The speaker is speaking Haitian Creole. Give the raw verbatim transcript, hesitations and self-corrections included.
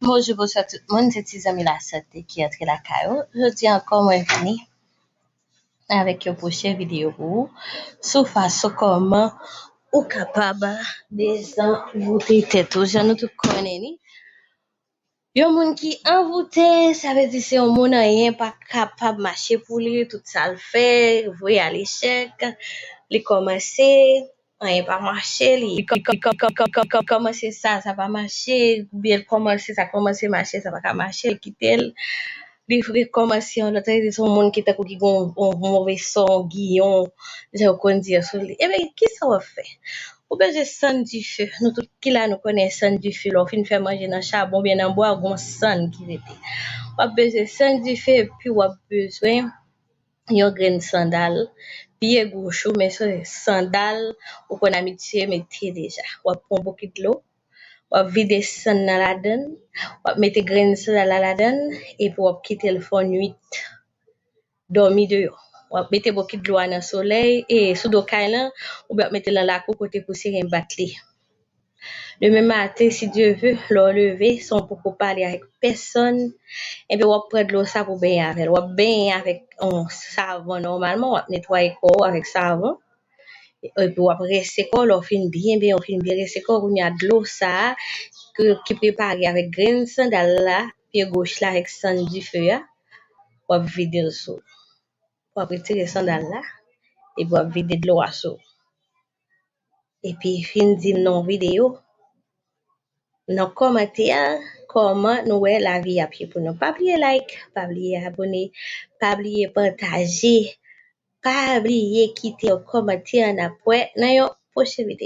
Bonjou, bonswa tout moun, se ti zanmi lasante ki antre lakay ou. Jodi ankò, mwen vini avèk yon pwochen videyo pou ou sou fason kòman ou kapab dezanvoute tèt ou. Jan nou tout konnen li, yon moun ki anvoute, sa vle di se yon moun anyen pa kapab mache pou li, tout sa l fè, voye al echèk, li kòmanse, anyen pa mache, li kòmanse sa, sa pa mache, oubyen l kòmanse, sa kòmanse mache, sa pa ka mache, l kite l, li rekòmanse yon lòt, sa vle di se yon moun ki tankou ki gen yon move sò, yon giyon, jan yo konn di sou li. Ebyen, kisa w ap fè? Ou bezwen sann dife. Nou tout ki la, nou konnen sann dife. Lè w fin fè manje nan chabon oubyen nan bwa, gon sann ki rete. W ap bezwen sann dife, epi w ap bezwen yon grenn sandal, pye goch ou, men se sandal ou konn abitye mete deja. W ap pran yon bokit dlo, w ap vide sann nan ladann, w ap mete grenn sandal la ladann, epi w ap kite l fè yon nuit dòmi deyò. W ap mete bokit dlo a nan solèy, e sou do kay lan, oubyen w ap mete l nan lakou kote pousyen gen bat li. Demen maten, si Dye ve, lè w leve, san w poko pale avèk pèsonn, ebyen w ap pran dlo sa pou benyen avè l. W ap benyen avèk yon savon nòmalman, w ap netwaye kò w avèk savon. Epi w ap rense kò w, lè w fin byen benyen, w fin byen rense kò w, kounye a dlo sa a ki, ki prepare avèk grenn sandal la, pye goch la avèk sann dife a, w ap vide l sou ou. W ap retire sandal la, epi w ap vide dlo a sou ou. Epi fin di m nan yon videyo, nan kòmantè a, kòman nou wè lavi ap ye pou nou. Pa bliye like, pa bliye abone, pa bliye pataje, pa bliye kite yon kòmantè, n ap wè nan yon pwochen videyo.